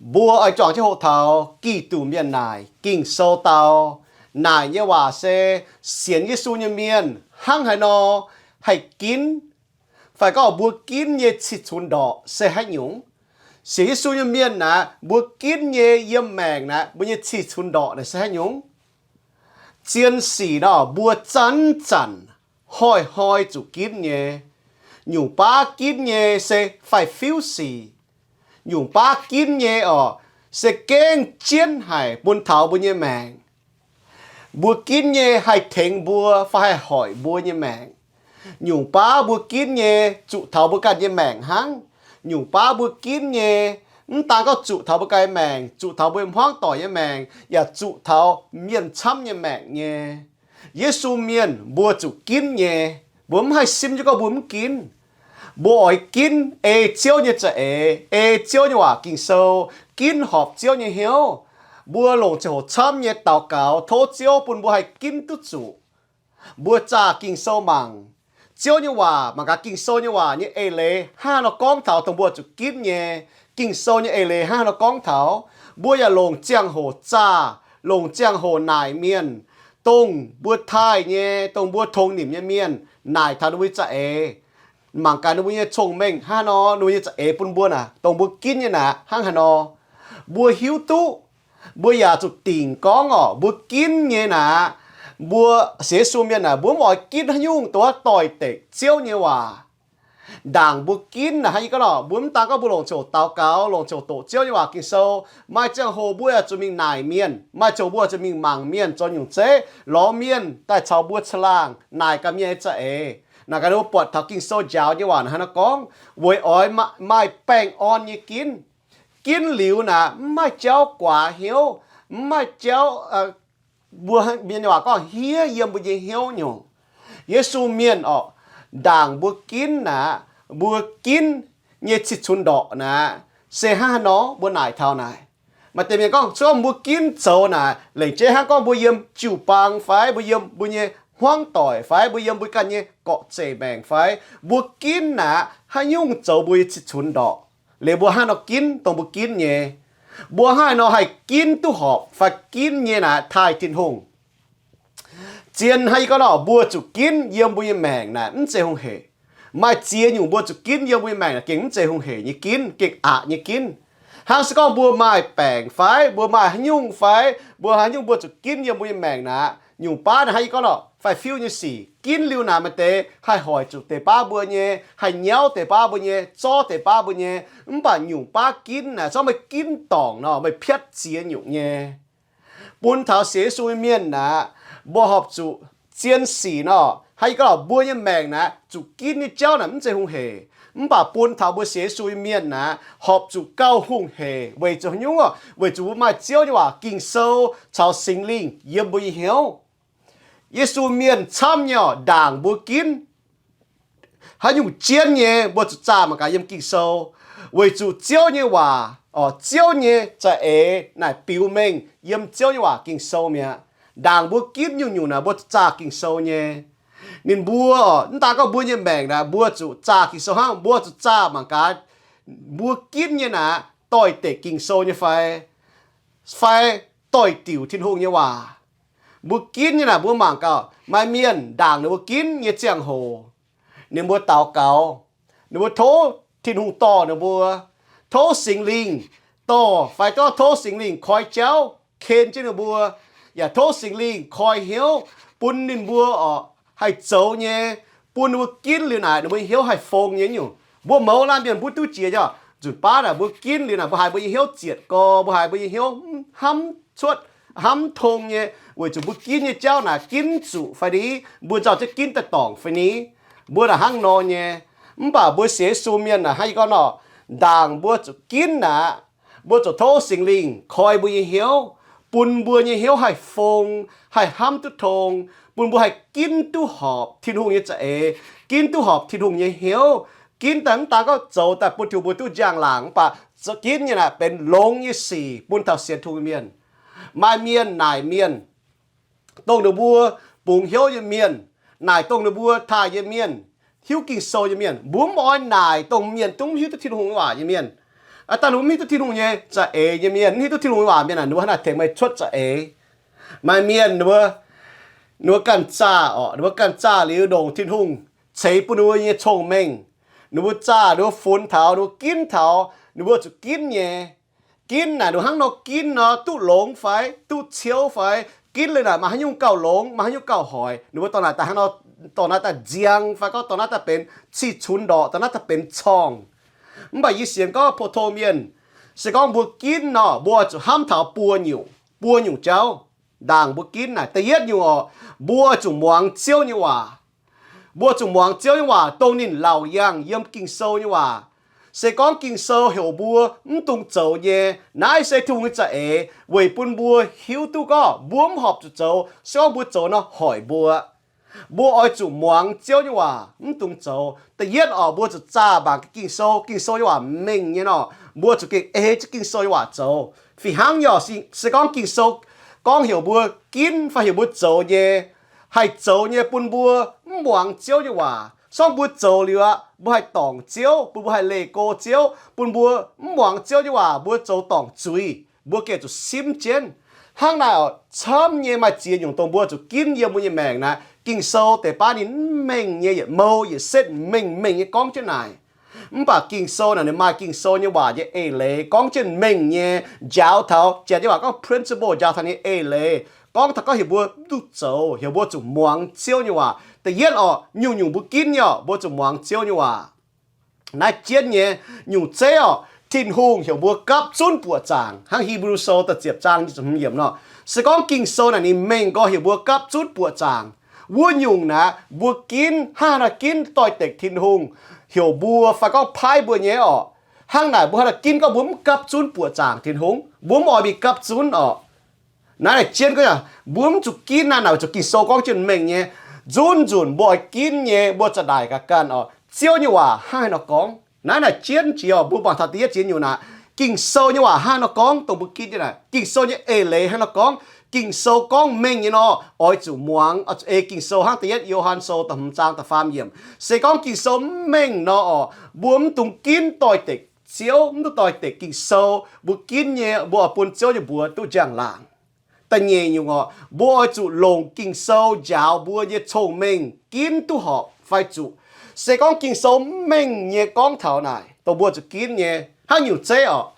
Mbuo oix juangc jienv hoqc taux Giduc mienh naaic Ging-Sou dau. Naaic nyei waac se sienx Yesu nyei mienh hnangv haaix nor haih ginv, fai gorngv mbuo ginv nyei cih cunx ndorqc se haaix nyungc. Sienx Yesu nyei mienh naaic, mbuo ginv nyei yiem maengc naaic, mbuo nyei cih cunx ndorqc naaic se haaix nyungc. Zien sic nor, mbuo zanc-zanc hnoi-hnoi zuqc ginv nyei. Nyungc baav ginv nyei se faix-fiuv sic. Nyungc baav ginv nyei orqc, se gengh jienv haic bun taux mbuo nyei maengc. Mbuo ginv nyei haih tengx mbuo fai haih hoic mbuo nyei maengc. Nyungc baav mbuo ginv nyei zuqc taux mbuo ganh nyei maengc hnangv. Nyungc baav mbuo ginv nyei mv daan gorngv zuqc taux mbuo ganh nyei maengc, zuqc taux mbuo hmuangv doic nyei maengc, yaac zuqc taux mienh camv nyei maengc nyei. Yesu mienh mbuo zuqc ginv nyei. Mbuo mv haih simv jienv gorngv mbuo mv ginv. Mbuo oix ginv ei Ziouv nyei za'eix, ei Ziouv nyei waac Ging-Sou, ginv horpc Ziouv nyei hnyouv. Mbuo longc ziangh hoc camv nyei daux gaux tov Ziouv bun mbuo haih ginv duqv zuqc. Mbuo zaah Ging-Sou mangc. Ziouv nyei waac mangc gaax Ging-Sou nyei waac nyei eix leiz hnangv haaix nor gorngv taux dongh mbuo zuqc ginv nyei. Ging-Sou nyei eix leiz hnangv haaix nor gorngv taux. Mbuo yaac longc ziangh hoc zaah, longc ziangh hoc naaic mienh, dongh mbuo taaih nyei, dongh mbuo tongx nimc nyei mienh, naaic taux ninh mbuo nyei za'eix. Mangc gaax ninh mbuo nyei cong-mengh hnangv haaix nor, ninh mbuo nyei za'eix bun mbuo naaic, dongh mbuo ginv nyei naaic hnangv haaix nor. Mbuo hiuv duqv, mbuo yaac zuqc dingc gorngv orqc, mbuo ginv nyei naaic, mbuo sienx Yesu mienh naaic, mbuo mv oix ginv haaix nyungc dongh wuov doix-dekc Ziouv nyei waac. Ndaangc mbuo ginv naaic hnangv yie gorngv nor, mbuo mv daan gorngv mbuo longc ziouc daux gaux, longc ziouc doqc Ziouv nyei waac Ging-Sou, maaih ziangh hoc mbuo yaac zuqc mingh naaic mienh, maaih ziangh hoc mbuo zuqc mingh mangc mienh zoux nyungc zeiv, lorz mienh daaih caux mbuo caangh laangh naaic gaax mienh nyei za'eix, naaic gaax ninh mbuo buatc taux Ging-Sou njaaux nyei waac naaic hnangv haaix nor gorngv, weic oix maaih baengh orn nyei ginv. Ginv liuz naaic mv maaih jauv guaax hnyouv, mv maaih jauv, mbuo mienh nyei waac gorngv hiev yiem mbuo nyei hnyouv nyungc. Yesu mienh orqc, ndaangc mbuo ginv naaic, mbuo ginv nyei cih cunx ndorqc naaic, se hnangv haaix nor mbuo naaic taux naaic. Maaih deix mienh gorngv, se gorngv mbuo ginv zoux naaic, lengc jeiv hnangv gorngv mbuo yiem jiu-baang fai mbuo yiem mbuo nyei hmuangv doic fai mbuo yiem mbuo ganh nyei gorqv-zeqc maengc fai mbuo ginv naaic, haaix nyungc zoux mbuo nyei cih cunx ndorqc. Liuz mbuo hnangv haaix nor ginv dongh mbuo ginv nyei? Mbuo hnangv haaix nor haih ginv duqv horpc fai ginv nyei naaic taaih Tin-Hungh? Zien hnangv yie gorngv nor, mbuo zuqc ginv yiem mbuo nyei maengc naaic mv zeiz hungh hec. Maaih ziex nyungc mbuo zuqc ginv yiem mbuo nyei maengc naaic gengh mv zeiz hungh hec nyei ginv, gengh aqc nyei ginv. Hnangv se gorngv mbuo maaih baengc fai mbuo maaih haaix nyungc fai mbuo haaix nyungc mbuo zuqc ginv yiem mbuo nyei maengc naaic, nyungc baav naaic hnangv yie gorngv nor, faix-fiuv nyei sic ginv liuz naaic maaih deix haih hoic zuqc deix baav mbuo nyei, haih nyauv deix baav mbuo nyei, zorv deix baav mbuo nyei. Mv baac nyungc baav ginv naaic zorqv meih ginv dorngc nor, meih piatv ziex nyungc nyei. Bun taux sienx Yesu nyei mienh naaic, mbuo horpc zuqc zien sic nor, hnangv yie gorngv nor, mbuo nyei maengc naaic zuqc ginv nyei jauv naaic mv zeiz hungh hec. Mv baac bun taux mbuo sienx Yesu nyei mienh naaic, horpc zuqc gauh hungh hec weic zuqc haaix nyungc? Weic zuqc mbuo maaih Ziouv nyei waac Ging-Sou caux Singx Lingh yiem mbuo nyei hnyouv. Yesu mienh camv nyei orqc, ndaangc mbuo ginv haaix nyungc jienv nyei, mbuo zuqc zaah mangc gaax yiem Ging-Sou, weic zuqc Ziouv nyei waac, orqc, Ziouv nyei za'eix naaic biux mengh yiem Ziouv nyei waac Ging-Sou mi'aqv. Ndaangc mbuo ginv nyungc-nyungc naaic, mbuo zuqc zaah Ging-Sou nyei. Ninh mbuo, orqc, mv daan gorngv mbuo nyei maengc naaic, mbuo zuqc zaah Ging-Sou hnangv, mbuo zuqc zaah mangc gaax mbuo ginv nyei naaic doix-dekc Ging-Sou nyei fai, fai doix-diuc Tin-Hungh nyei waac. Mbuo ginv nyei naaic, mbuo mangc gaax maaih mienh ndaangc ninh mbuo ginv nyei ziangh hoc, ninh mbuo daux gaux, ninh mbuo tov Tin-Hungh dorh ninh mbuo, tov Singx Lingh dorh, fai gorngv tov Singx Lingh koi jauv ken jienv ninh mbuo, yaac tov Singx Lingh koi hnyouv bun ninh mbuo, orqc, haih zoux nyei, bun ninh mbuo ginv liuz naaic ninh mbuo nyei hnyouv haih fong nyei nyungc. Mbuo mouz laanh mienh mbuo duqv jiex nyei. Nzunc baav naaic mbuo ginv liuz naaic mbuo haiz mbuo nyei hnyouv zietc gorx, mbuo haiz mbuo nyei hnyouv hnamv cuotv, hnamv tong nyei, weic zuqc mbuo ginv nyei jauv naaic ginv zuqc fai ni, mbuo nzauh jienv ginv daaih dorngc fai ni. Mbuo naaic hnangv nor nyei. Mv baac mbuo sienx Yesu mienh naaic hnangv yie gorngv nor, ndaangc mbuo zuqc ginv naaic, mbuo zuqc tov Singx Lingh koi mbuo nyei hnyouv, bun mbuo nyei hnyouv haih fong, haih hnamv duqv tong, bun mbuo haih ginv duqv horpc Tin-Hungh nyei za'eix, ginv duqv horpc Tin-Hungh nyei hnyouv, ginv daaih mv daan gorngv zoux daaih bun Tin-Hungh mbuo duqv njang-laangc, mv baac ginv nyei naaic benx longx nyei sic bun taux sienx Tin-Hungh mienh. Maaih mienh naaic mienh, dongh ninh mbuo bungx hnyouv nyei mienh, naaic dongh ninh mbuo taaih nyei mienh, hiuv Ging-Sou nyei mienh. Mbuo mv oix naaic dongh mienh zungv hiuv duqv Tin-Hungh waac nyei mienh. Aav dangh ninh mbuo mv hiuv duqv Tin-Hungh nyei za'eix nyei mienh, mv hiuv duqv Tin-Hungh nyei waac mienh aah, ninh mbuo hnangv naaic tengx meih cuotv za'eix. Maaih mienh ninh mbuo, ninh mbuo ganh zaah orqc, ninh mbuo ganh zaah liuz ndongc Tin-Hungh ceix bun ninh mbuo nyei cong-mengh. Ninh mbuo zaah, ninh mbuo funx taux, ninh mbuo ginv taux, ninh mbuo zuqc ginv nyei. Ginv naaic ninh mbuo hnangv nor ginv nor, duqv longx fai, duqv ciouv fai, ginv liuz naaic maaih haaix nyungc gauh longx, maaih haaix nyungc gauh hoic, ninh mbuo dorh naaic daaih hnangv nor, dorh naaiv daaih nziang fai gorngv dorh naaiv daaih benx cih cunx ndorqc, dorh naaiv daaih benx corngh. Mv baac yie sienx gorngv pou-tong mienh, se gorngv mbuo ginv nor, mbuo oix zuqc hnamv taux buo nyungc, buo nyungc jauv. Ndaangc mbuo ginv naaic, da'yietv nyungc orqc, mbuo oix zuqc muangx Ziouv nyei waac. Mbuo zuqc muangx Ziouv nyei waac, dongh ninh laauc yangh yiem Ging-Sou nyei waac. Se gorngv Ging-Sou heuc mbuo mv dungx zoux nyei, naaiv se Tin-Hungh nyei za'eix weic bun mbuo hiuv duqv gorngv mbuo mv horpc zuqc zoux. Se gorngv mbuo zoux nor hoic mbuo. Mbuo oix zuqc muangx Ziouv nyei waac, mv dungx zoux. Da'yietv orqc, mbuo zuqc zaah mangc Ging-Sou. Ging-Sou nyei waac mengh nyei nor, mbuo zuqc gengh ei jienv Ging-Sou nyei waac zoux. Fih hnangv nyei orqc, se gorngv Ging-Sou gorngv heuc mbuo ginv fai heuc mbuo zoux nyei, haih zoux nyei bun mbuo mv muangx Ziouv nyei waac. Se gorngv mbuo zoux liuz aqv, mbuo haih dorngc Ziouv, bun mbuo haih leih go Ziouv, bun mbuo mv muangx Ziouv nyei waac, mbuo zoux dorngc zuiz, mbuo gengh zuqc simv jienv. Hnangv naaic orqc, camv nyei maaih ziex nyungc dongh mbuo zuqc ginv yiem mbuo nyei maengc naaic. Ging-Sou deix baav ninh mv mengh nyei, yietc mou yietc setv mengh mengh nyei gorngv jienv naaic. Mv baac Ging-Sou naaic ninh maaih Ging-Sou nyei waac nyei eix leiz gorngv jienv mengh nyei, njaaux taux, Janx nyei waac gorngv principle, njaaux taux nyei eix leiz, gorngv taux gorngv heuc mbuo mv duqv zoux, heuc mbuo zuqc muangx Ziouv nyei waac. Da'yietv orqc, nyungc-nyungc mbuo ginv nyei orqc, mbuo zuqc muangx Ziouv nyei waac. Naaiv jienv nyei. Nyungc zeiv orqc, Tin-Hungh heuc mbuo gapv zunv buoqc zaangc, hnangv Hipv^lu Sou da'ziepc zaang nyic ziepc hmz yiemc nor. Se gorngv Ging-Sou naaic ninh mengh nqoi heuc mbuo gapv zunv buoqc zaangc, wuov nyungc naaic mbuo ginv, hnangv haaix nor ginv doix-dekc Tin-Hungh heuc mbuo fai gorngv paaiv mbuo nyei orqc. Hnangv naaic mbuo hnangv haaix nor ginv gorngv mbuo mv gapv zunv buoqc zaangc Tin-Hungh, mbuo mv oix mingh gapv zunv orqc. Naaiv naaic jienv gorngv yaac mbuo mv zuqc ginv naaiv naaic, weic zuqc Ging-Sou gorngv jienv mengh nyei. Nzunc nzunc mbuo oix ginv nyei, mbuo za'naaic gaax ganh orqc, Ziouv nyei waac hnangv haaix nor gorngv. Naaiv naaic jienv jiex orqc, mbuo mangc taux da'yietv jiex nyungc naaic, Ging-Sou nyei waac hnangv haaix nor gorngv, dongh mbuo ginv jienv naaic, Ging-Sou nyei eix leiz hnangv haaix nor gorngv. Ging-Sou gorngv mengh nyei nor, oix zuqc muangx, oix zuqc ei Ging-Sou hnangv da'yietv Yo^han Sou da'hmz zaang da'faam yiemc. Se gorngv Ging-Sou mv mengh nor orqc, mbuo mv dungx ginv doix-dekc Ziouv, mv dungx doix-dekc Ging-Sou. Mbuo ginv nyei, mbuo oix bun Ziouv nyei mbuox duqv njang-laangc. Da'nyeic nyungc orqc, mbuo oix zuqc longc Ging-Sou njaaux mbuo nyei cong-mengh ginv duqv horpc fai zuqc. Se gorngv Ging-Sou mv mengh nyei gorngv taux naaic, dongh mbuo zuqc ginv nyei, hnangv nyungc zeiv orqc,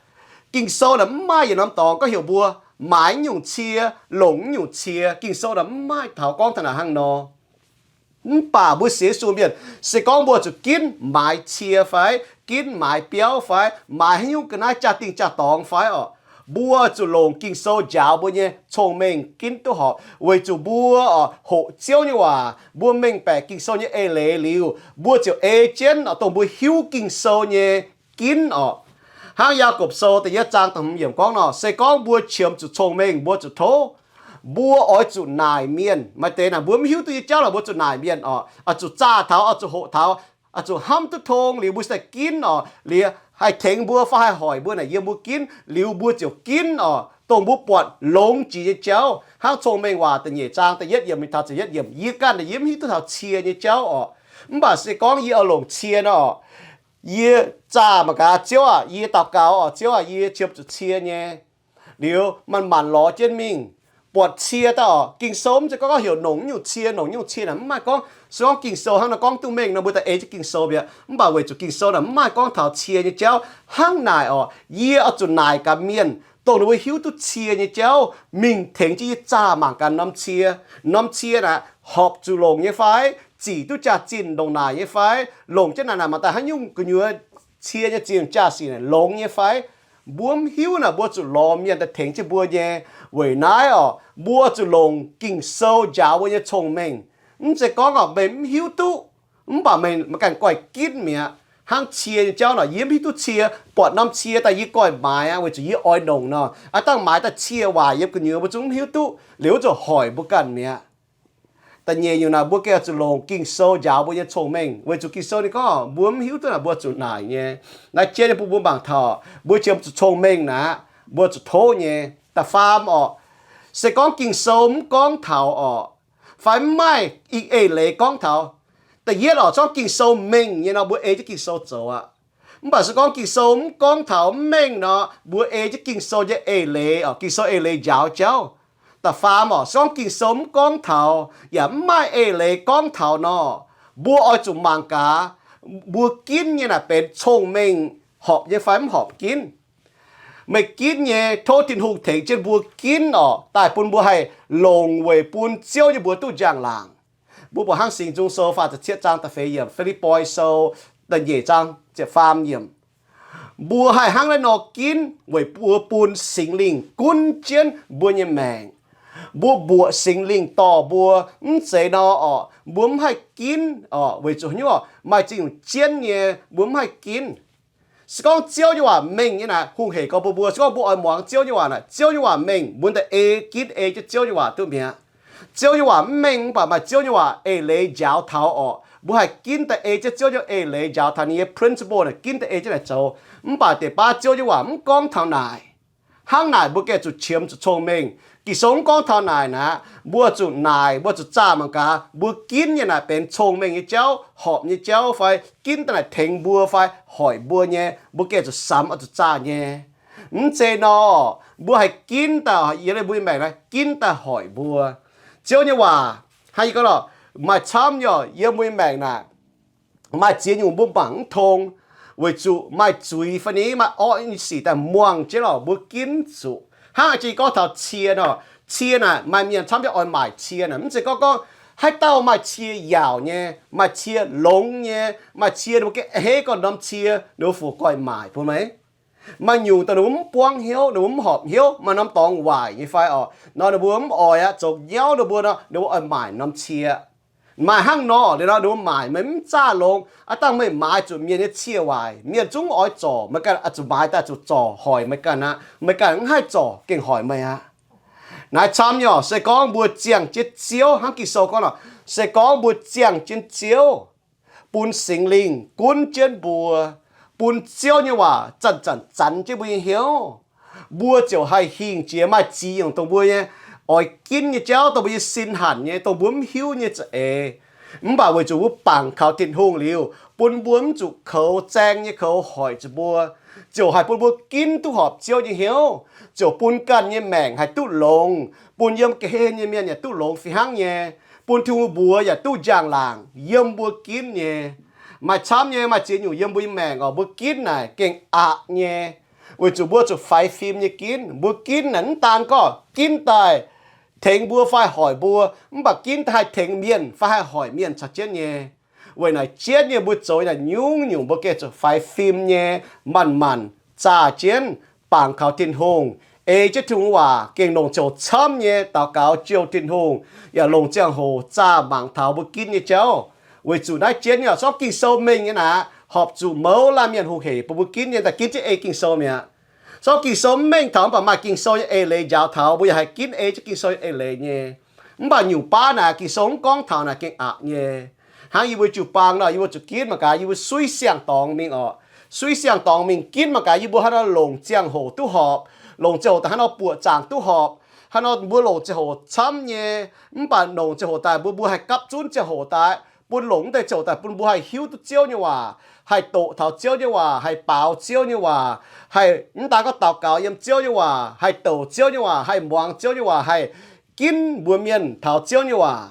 Ging-Sou naaic mv maaih yietc norm dorngx gorngv heuc mbuo maaiz nyungc cie, longc nyungc cie. Ging-Sou naaic mv maaih taux gorngv taux naaic hnangv nor. Mv baac mbuo sienx Yesu mienh, se gorngv mbuo zuqc ginv maaiz cie fai, ginv maaiz biauv fai, maaiz haaix nyungc ga'naaiv jaa-dingh jaa-dorngx fai orqc, mbuo zuqc longc Ging-Sou njaaux mbuo nyei cong-mengh ginv duqv horpc, weic zuqc mbuo orqc hoqc Ziouv nyei waac, mbuo mengh baeqc Ging-Sou nyei eix leiz liuz, mbuo ziouc ei jienv orqc dongh mbuo hiuv Ging-Sou nyei ginv orqc. Hnangv Yaagorpc Sou da'yietv zaang da'hmz yiemc gorngv nor, se gorngv mbuo qiemx zuqc cong-mengh, mbuo zuqc tov. Mbuo oix zuqc naaic mienh. Maaih deix naaic mbuo mv hiuv duqv nyei jauv naaic mbuo zuqc naaic mienh orqc, oix zuqc zaah taux, oix zuqc hoqc taux, oix zuqc hnamv duqv tong liuz mbuo cingx daaih ginv orqc, liuz haih tengx mbuo fai haih hoic mbuo naaic yiem mbuo ginv liuz mbuo ziouc ginv orqc dongh mbuo buatc longx jiex nyei jauv. Hnangv Cong-Mengh Waac da'nyeic zaang da'yietv yiemc mingh taux ziepc yietv yiemc, yie ganh yiem mv hiuv duqv taux cie nyei jauv orqc. Mv baac se gorngv yie oix longc cie nor orqc, yie zaah mangc gaax, Ziouv aac, yie daux gaux orqc, Ziouv aac, yie qiemx zuqc cie nyei. Liuz manc-manc lorz jienv mingh, buatc cie daaih orqc. Ging-Sou mv zeiz gorngv heuc nongc nyungc cie, nongc nyungc cie naaic mv maaih gorngv. Se gorngv Ging-Sou hnangv nor gorngv duqv mengh nor, mbuo daaih ei jienv Ging-Sou mi'aqv. Mv baac weic zuqc Ging-Sou naaic mv maaih gorngv taux cie nyei jauv. Hnangv naaic orqc, yie oix zuqc naaic gaax mienh, dongh ninh mbuo hiuv duqv cie nyei jauv, mingh tengx jienv yie zaah mangc gaax norm cie. Norm cie naaic horpc zuqc longc nyei fai, zic duqv jaax-zinh ndongc naaic nyei fai, longc jienv naaic naaic mangc daaih haaix nyungc gu'nyuoz cie nyei zinh jaax-zinh naaic longx nyei fai. Mbuo mv hiuv naaic mbuo zuqc lorz mienh daaih tengx jienv mbuo nyei. Weic naaiv orqc, mbuo zuqc longc Ging-Sou njaaux mbuo nyei cong-mengh. Mv zeiz gorngv orqc meih mv hiuv duqv, mv baac meih maiv ganh goiv ginv mi'aqv. Hnangv cie nyei jauv nor, yie mv hiuv duqv cie, buatc norm cie daaih yie goiv maaiz aqv, weic zuqc yie oix nongc nor. Aav dangh maaiz daaih cie waaic yiem gu'nyuoz mbuo zungv mv hiuv duqv, liuz zuqc hoic mbuo ganh mi'aqv. Da'nyeic nyungc naaic mbuo gengh oix zuqc longc Ging-Sou njaaux mbuo nyei cong-mengh, weic zuqc Ging-Sou ninh gorngv mbuo mv hiuv duqv naaic mbuo zuqc naaic nyei. Naaiv jienv nyei bun mbuo mangc taux mbuo qiemx zuqc cong-mengh naaic, mbuo zuqc tov nyei. Da'faam orqc, se gorngv Ging-Sou mv gorngv taux orqc, fai mv maaih ih eix leiz gorngv taux, da'yietv orqc, se gorngv Ging-Sou mengh nyei nor, mbuo ei jienv Ging-Sou zoux aqv. Mv baac se gorngv Ging-Sou mv gorngv taux mv mengh nor, mbuo ei jienv Ging-Sou nyei eix-leiz oc, Ging-Sou eix-leiz njaaux jauv. Da'faam oc, se gorngv Ging-Sou mv gorngv taux yaac mv maaih eix-leiz gorngv taux nor, mbuo oix zuqc mangc gaax mbuo ginv nyei naaic benx cong-mengh horpc nyei fai mv horpc ginv. Meih ginv nyei, tov Tin-Hungh tengx jienv mbuo ginv oc, daaih bun mbuo haih longc weic bun Ziouv nyei mbuox duqv njang-laangc. Mbuo buatc hnangv Singx Nzung Sou faah ziepc cietv zaang da'feix yiemc, Fi^lipv^poi Sou da'nyeic zaang ziepc faam yiemc. Mbuo haih hnangv naaiv nor ginv weic mbuo bun Singx Lingh gunv jienv mbuo nyei maengc. Mbuo mbuoqc Singx Lingh dorh mbuo, mv zeiz nor oc, mbuo mv haih ginv oc, weic zuqc hnyouv maaih zingh nyungc jienv nyei mbuo mv haih ginv. Se gorngv Ziouv nyei waac mengh nyei naaic, hungh hec gorx bun mbuo. Se gorngv mbuo oix muangx Ziouv nyei waac naaic, Ziouv nyei waac mengh, mbuo daaih ei ginv ei jienv Ziouv nyei waac duqv mi'aqv. Ziouv nyei waac mv mengh mv baac maaih Ziouv nyei waac eix-leiz njaaux taux orqc, mbuo haih ginv daaih ei jienv Ziouv nyei eix-leiz njaaux taux ninh nyei principle naaic, ginv daaih ei jienv naaic zoux. Mv baac deix baav Ziouv nyei waac mv gorngv taux naaic. Hnangv naaic mbuo gengh zuqc qiemx zuqc cong-mengh. Ging-Sou mv gorngv taux naaic naaic, mbuo zuqc naaic, mbuo zuqc zaah mangc gaax mbuo ginv nyei naaic benx cong-mengh nyei jauv, horpc nyei jauv fai ginv daaih naaic tengx mbuo fai hoic mbuo nyei, mbuo gengh zuqc samx oix zuqc zaah nyei. Mv zeiz nor, mbuo haih ginv daaih yiem mbuo nyei maengc naaic ginv daaih hoic mbuo. Ziouv nyei waac hnangv yie gorngv lorqc, maaih camv nyei oc, yiem mbuo nyei maengc naaic maaih ziex nyungc mbuo mangc mv tong, weic zuqc maaih zuiz fai ni maaih orqv nyei sic daaih muangh jienv lorqc, mbuo ginv zuqc. Hnangv yie gorngv taux cie nor, cie naaic maaih mienh camv jienv oix maaic cie naaic, mv zeiz gorngv gorngv haaix dauh maaih cie yaauc nyei, maaih cie longx nyei, maaih cie ninh mbuo gengh a'hneiv gorngv norm cie ninh mbuo fu goih maaic bun meih. Maaih nyungc daaih ninh mbuo mv buangv hnyouv, ninh mbuo mv horpc hnyouv, maaih norm dorngx waaic nyei fai orqc nor, ninh mbuo mv oix aqv, zoux nyauv ninh mbuo nor, ninh mbuo oix maaic norm cie. Maaih hnangv nor liuz nor, ninh mbuo maaic meih mv zaah longx. Aav dangh meih maaiz zuqc mienh nyei cie waaic, mienh zungv oix zorc meih ganh, oix zuqc maaiz daaih zuqc zorc hoic meih ganh aqv. Meih ganh mv haih zorc, gengh hoic meih aqv. Naaiv camv nyei oc, se gorngv mbuo ziangh jienv Ziouv hnangv Ging-Sou gorngv oc, se gorngv mbuo ziangh jienv Ziouv, bun Singx Lingh gunv jienv mbuo, bun Ziouv nyei waac zanc-zanc zanx jienv mbuo nyei hnyouv, mbuo ziouc haih hingh jiex maaih ziex nyungc dongh mbuo nyei oix ginv nyei jauv, dongh mbuo nyei sin hanc nyei, dongh mbuo mv hiuv nyei za'eix. Mv baac weic zuqc mbuo bangc kaux Tin-Hungh liuz, bun mbuo mv zuqc koux zaeng nyei koux hoic zuqc mbuo, ziouc haih bun mbuo ginv duqv horpc Ziouv nyei hnyouv, ziouc bun ganh nyei maengc haih duqv longx, bun yiem ga'hlen nyei mienh yaac duqv longx fih hnangv nyei, bun Tin-Hungh mbuox yaac duqv njang-laangc yiem mbuo ginv nyei. Maaih camv nyei, maaih ziex nyungc yiem mbuo nyei maengc oc, mbuo ginv naaic gengh aqc nyei, weic zuqc mbuo zuqc faix fim nyei ginv. Mbuo ginv naaic mv daan gorngv ginv daaih tengx mbuo fai hoic mbuo, mv baac ginv daaih haih tengx mienh fai haih hoic mienh caux jienv nyei. Weic naaic jienv nyei mbuo zoux naaic nyungc-nyungc mbuo gengh zuqc faix fim nyei, manc-manc zaah jienv, bangc kaux Tin-Hungh, ei jienv Tin-Hungh waac, gengh longc ziangh hoc camv nyei daux gaux jouh Tin-Hungh, yaac longc ziangh hoc zaah mangc taux mbuo ginv nyei jauv. Weic zuqc naaiv jienv nyei oc, sortv Ging-Sou mengh nyei naaic, horpc zuqc mouz laanh mienh hungh hec bun mbuo ginv nyei, daaih ginv jienv ei Ging-Sou mi'aqv. Sortv Ging-Sou mv mengh taux mv baac maaih Ging-Sou nyei eix-leiz njaaux taux, mbuo yaac haih ginv ei jienv Ging-Sou nyei eix-leiz nyei. Mv baac nyungc baav naaic Ging-Sou mv gorngv taux naaic gengh aqc nyei. Hnangv yie mbuo jiu-baang nor, yie mbuo zuqc ginv mangc gaax, yie mbuo suiv siang-dorngx mingh oc. Suiv siang-dorngx mingh ginv mangc gaax, yie mbuo haaix nor longc ziangh hoc duqv horpc, longc ziangh hoc daaih haaix nor buoqc zaangc duqv horpc. Haaix nor mbuo longc ziangh hoc camv nyei, mv baac longc ziangh hoc daaih mbuo, mbuo haih gapv zunv ziangh hoc daaih, bun longc mv deix ziangh hoc daaih bun mbuo haih hiuv duqv Ziouv nyei waac, haih doqc taux Ziouv nyei waac, haih baaux Ziouv nyei waac, haih mv daan gorngv daux gaux yiem Ziouv nyei waac, haih douc Ziouv nyei waac, haih muangx Ziouv nyei waac, haih ginv mbuox mienh taux Ziouv nyei waac,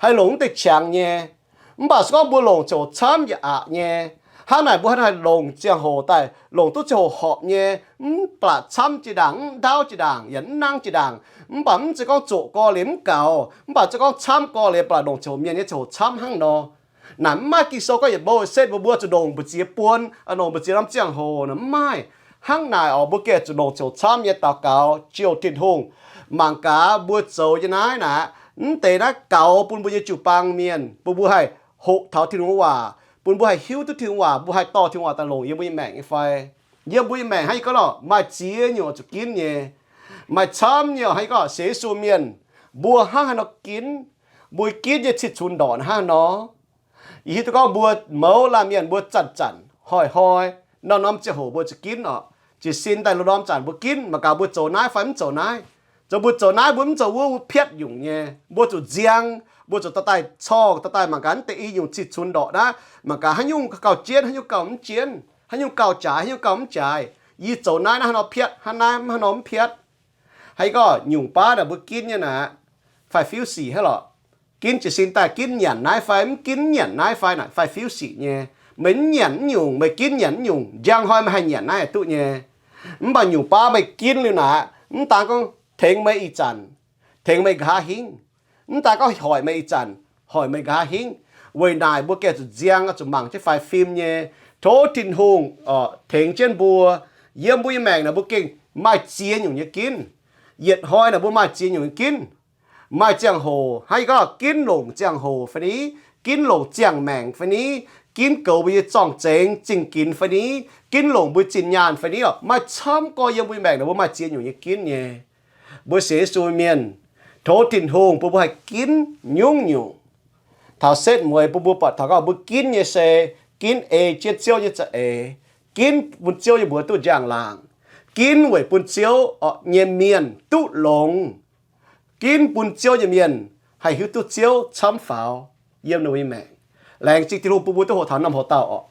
haih longc mv deix qangx nyei. Mv baac se gorngv mbuo longc ziangh hoc camv yaac aqc nyei. Hnangv naaic mbuo hnangv haih longc ziangh hoc daaih, longc duqv ziangh hoc horpc nyei, mv baac camv jiex ndaangc, mv ndaauv jiex ndaangc, yaac mv nangv jiex ndaangc. Mv baac mv zeiz gorngv zoqc gorx-liuz mv gaux, mv baac se gorngv camv gorx-liuz baac longc ziangh hoc mienh nyei ziangh hoc camv hnangv nor. Naaic mv maaih Ging-Sou gorngv yietc bou setv mbuo, mbuo zuqc longc mbu'ziex buon, longc mbu'ziex norm ziangh hoc naaic, mv maaih. Hnangv naaic oc, mbuo gengh zuqc longc ziangh hoc camv nyei daux gaux jouh Tin-Hungh. Mangc gaax mbuo zoux nyei naaiv naaic, mv deix naaiv gaux bun mbuo nyei jiu-baang mienh, bun mbuo haih hoqc taux Tin-Hungh waac, bun mbuo haih hiuv duqv Tin-Hungh waac, mbuo haih dorh Tin-Hungh waac daaih longc yiem mbuo nyei maengc nyei fai? Yiem mbuo nyei maengc hnangv yie gorngv lorqc, maaih ziex nyungc zuqc ginv nyei. Maaih camv nyei hnangv yie gorngv sienx Yesu mienh, mbuo hnangv haaix nor ginv, mbuo ginv nyei cih cunx ndorqc hnangv haaix nor. Yie hiuv duqv gorngv mbuo mouz laanh mienh mbuo zanc-zanc, hnoi-hnoi, norm-norm ziangh hoc mbuo zuqc ginv oc. Jiez sin daaih lorh norm zanc mbuo ginv, mangc gaax mbuo zoux naaiv fai mv zoux naaiv. Zoux mbuo zoux naaiv, mbuo mv zoux wuov, mbuo piatv nyungc nyei. Mbuo zuqc nziang, mbuo zuqc dorh daaih corngh, dorh daaih mangc gaax mv deix i nyungc cih cunx ndorqc naaiv, mangc gaax haaix nyungc gauh jienv, haaix nyungc gauh mv jienv. Haaix nyungc gauh jaaix, haaix nyungc gauh mv jaaix. Yie zoux naaiv, naaiv hnangv nor piatv, hnangv naaiv mv hnangv nor mv piatv. Haaix nyungc baav naaic mbuo ginv nyei naaic, faix-fiuv sic hnangv lorqc. Ginv jiez sin daaih, ginv nyanc naaiv fai mv ginv nyanc naaiv fai naaic, faix-fiuv sic nyei. Meih mv nyanc mv nyungc, meih ginv nyanc mv nyungc, njang hnoi meih haih nyanc naaiv haic duqv nyei. Mv baac nyungc baav meih ginv liuz naaic, mv daan gorngv tengx meih ih zanc, tengx meih nqa'haav hingv. Mv daan gorngv hoic meih ih zanc, hoic meih nqa'haav hingv. Weic naaic mbuo gengh zuqc nziang, zuqc mangc jienv faix fim nyei. Tov Tin-Hungh tengx jienv mbuo. Yiem mbuo nyei maengc naaic mbuo gengh maaih ziex nyungc nyei ginv. Yietc hnoi naaic mbuo maaih ziex nyungc nyei ginv. Maaih ziangh hoc hnangv yie gorngv, ginv longc ziangh hoc fai ni, ginv longc ziangh maengc fai ni, ginv goux mbuo nyei zorng-zengx zingh ginx fai ni, ginv longc mbuo zinh nyaanh fai ni oc. Maaih camv gorx yiem mbuo nyei maengc naaic mbuo maaih ziex nyungc nyei ginv nyei. Mbuo sienx Yesu mienh, tov Tin-Hungh bun mbuo haih ginv nyungc-nyungc. Taux setv mueiz bun mbuo buatc taux gorngv mbuo ginv nyei se ginv ei jienv Ziouv nyei za'eix, ginv bun Ziouv nyei mbuox duqv njang-laangc, ginv weic bun Ziouv nyei mienh duqv longx, ginv bun Ziouv nyei mienh haih hiuv duqv Ziouv camv faaux yiem ninh mbuo nyei maengc. Laengz zingh Tin-Hungh bun mbuo duqv hoqc taux norm hoc dauh oc.